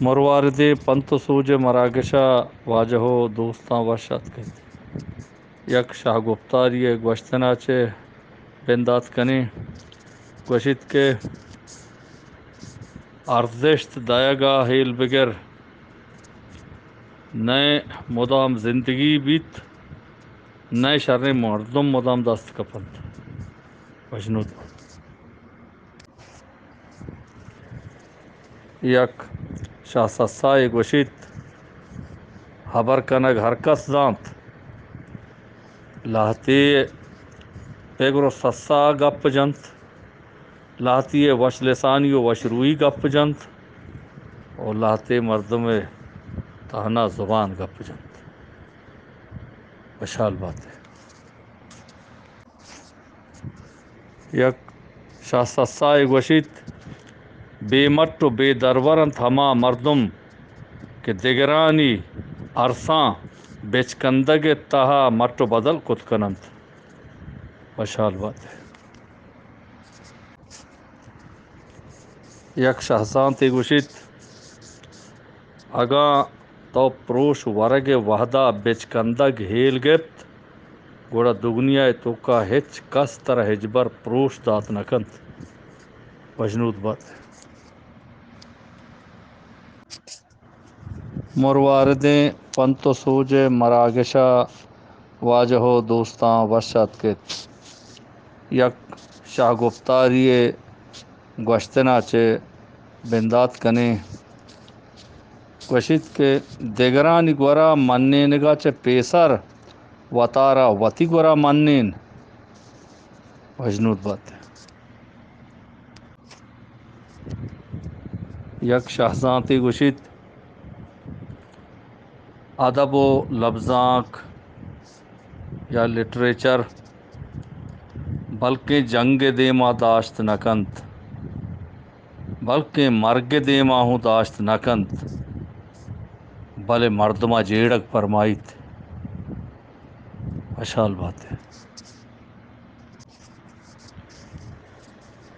مرواردیں پنت و سوج ءِ مراگش ءَ واجہ و دوستاں وش اتک ات۔ یک شاہ گپتاری ءِ گوشتن ءَ چہ بندات کنیں۔ گوشیت کہ ارزشت دئیگ ءَ ہیل بگر، نئے مدام زندگی بیت، نئے شریں مردم مدام دست کپنت۔ وشنود بات۔ یک شاہ سسائے گوشیت، ہبر کنگ ہر کس زانت، لہتے پگر و سسا گپ جنت، لہتے وش لسانی و وش روئی گپ جنت و لہتے مردم تہنا زبان گپ جنت۔ وشحال بات ئے۔ یک شاہ سسائے گوشیت، بے مٹ و بے درور انت ہما مردم کہ دگرانی ارساں بچکندگ ءِ تہا مٹ و بدل کت کننت۔ وشحال بات ئے۔ یک شاہ زانتے گوشیت، اگاں تو پروش ورگ ءِ وہدا بچکندگ ہیل گپت، گڑا دگنیا ءِ توکا ہچ کس ترا ہچبر پروش دات نہ کنت۔ وشنود بات۔ مرواردیں پنت و سوج ءِ مراگش ءَ واجہ و دوستاں وش اتک ات۔ یک شاہ گپتاری ءِ گوشتن ءَ چہ بندات کنیں۔ گوشیت کہ دگرانی گورا منینگ ءَ چہ پیسر وتارا وتی گورا منین۔ وشنود بات۔ یک شاہ زانتے گوشیت، ادب و لبزانک یا لٹریچر بلکیں جنگ ءِ دیما داشت نہ کنت، بلکیں مرگ ءِ دیما ہوں داشت نہ کنت، بلے مردما جیڑگ پرمائیت۔ وشحال بات ئے۔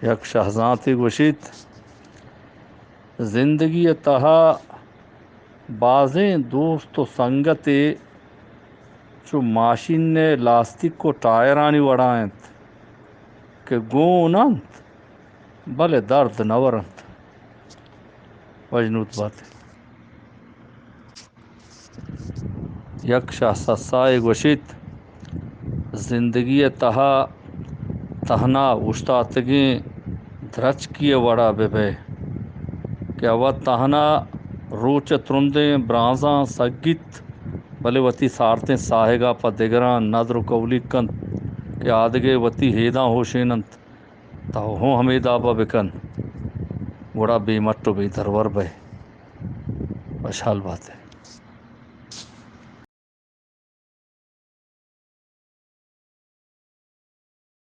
یک شاہ زانتے گوشیت، زندگی ءِ تہا بازیں دوست و سنگتے چو ماشین ءِ لاستیک و ٹائرانی وڑا انت کہ گون انت بلے درد نہ ورنت۔ وشنود بات۔ یک شاہ سسائے گوشیت، زندگی ءِ تہا تہنا اوشتاتگیں درچکی ءِ وڑا بہ بئے کہ اوا تہنا روچ ءِ ترندیں برانزاں سگیت، بلے وتی سارتیں ساہگا پہ دگراں ندر و کولیگ کنت کہ آدگہ وتی ہیداں ہوشین انت۔ تو ہوں ہمے دابا بکن، گڑا بے مٹ و بے درور بئے۔ وشحال بات ئے۔